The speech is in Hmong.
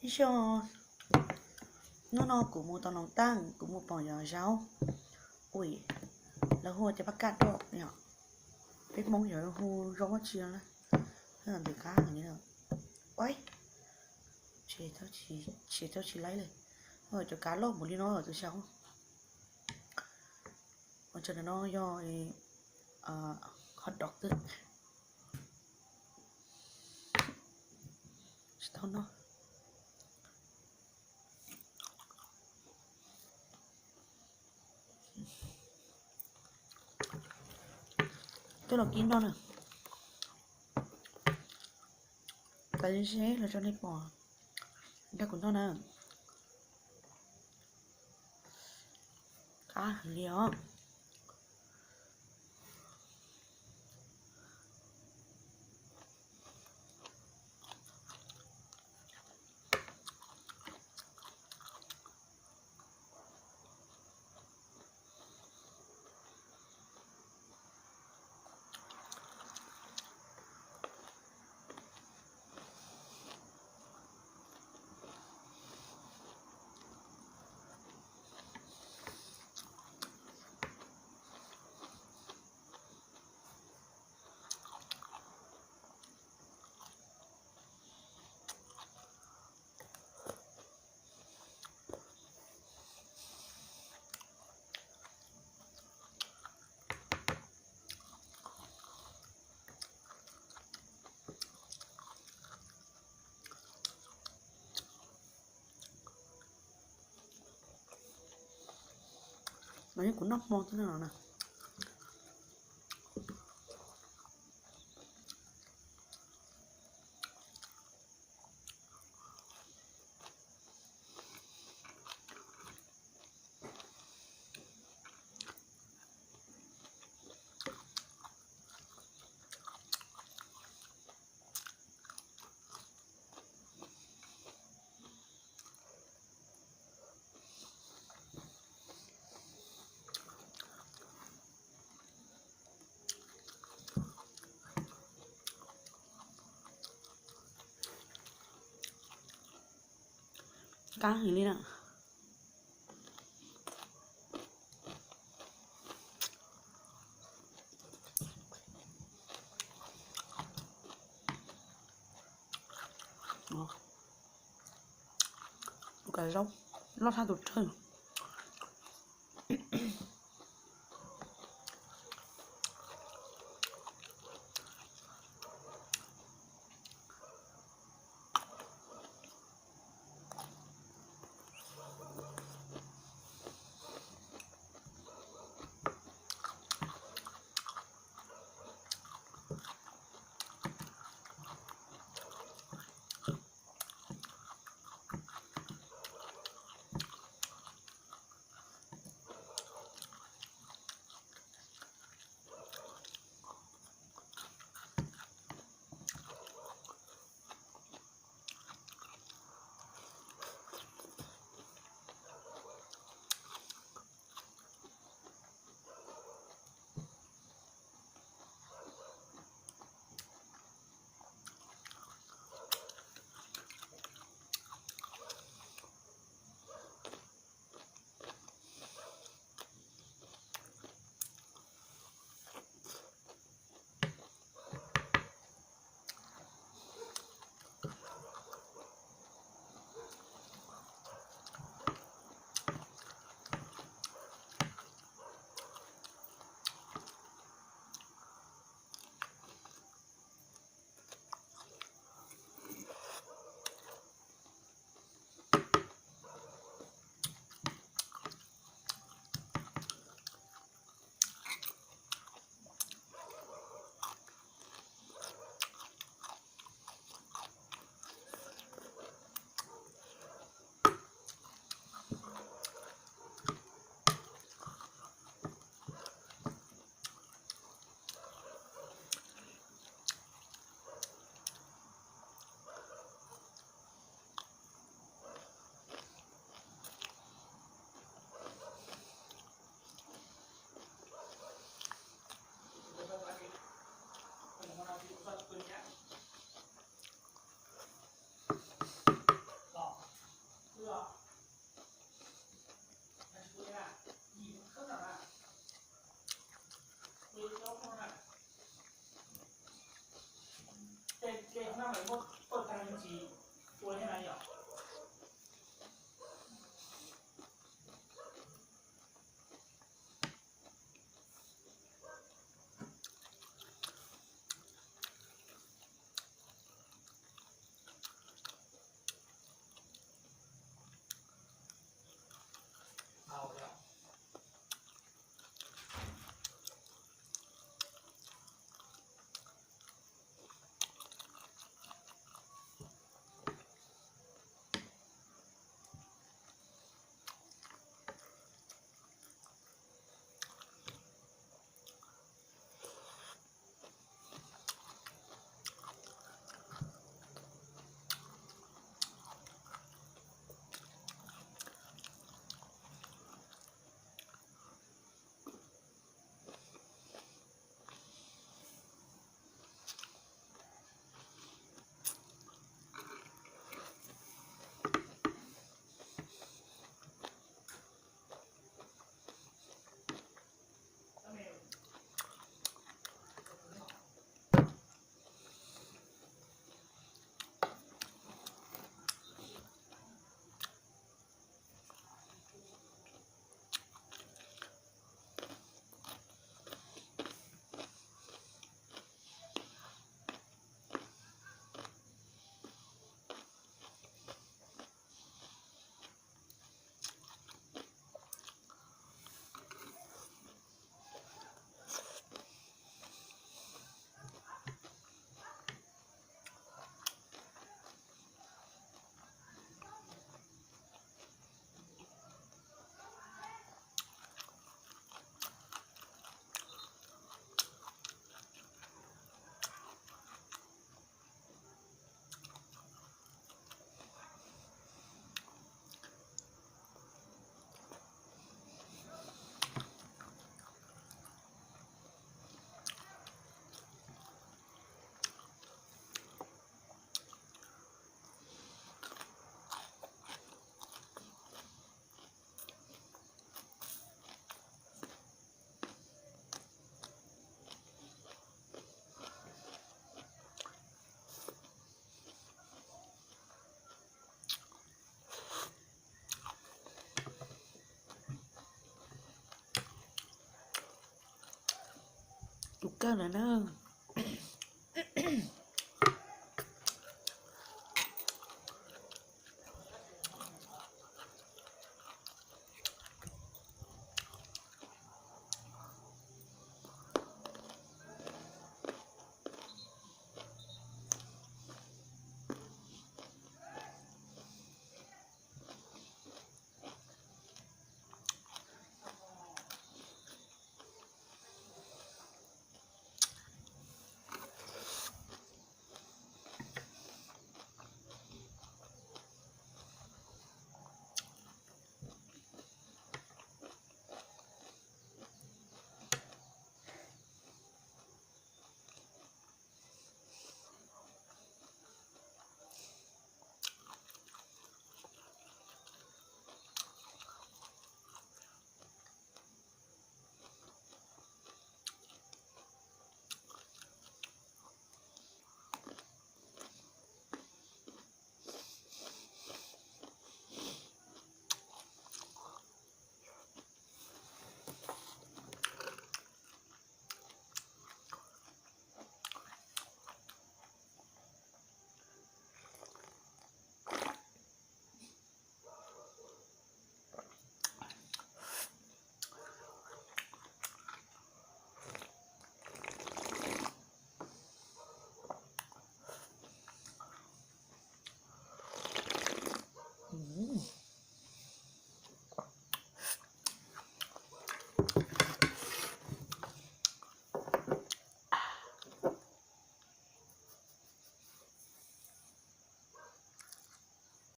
Ib xyoos, hnub no kuv mus tau noov taaj, kuv mus pom yog zaub, ui, lawv hu tias paj kaj doj yom, peb Hmoob yog hu zaub dab tsi na, ntawm qab heev li. Ua, tsis tau tsis laib li, cov kav loj npaum li no tus xyov. Ua tsaug, no yog hot dog xwb, tsis tau noj. Coj los kib noj na. Pais seb los tso nej pom, nrog kuv noj na. Qab heev li os. Mas yeej kuv noj hmo xwb no na. Qab heev li na. Tus kav zaub loj tshaj tus tsawg. Tus kawg no na.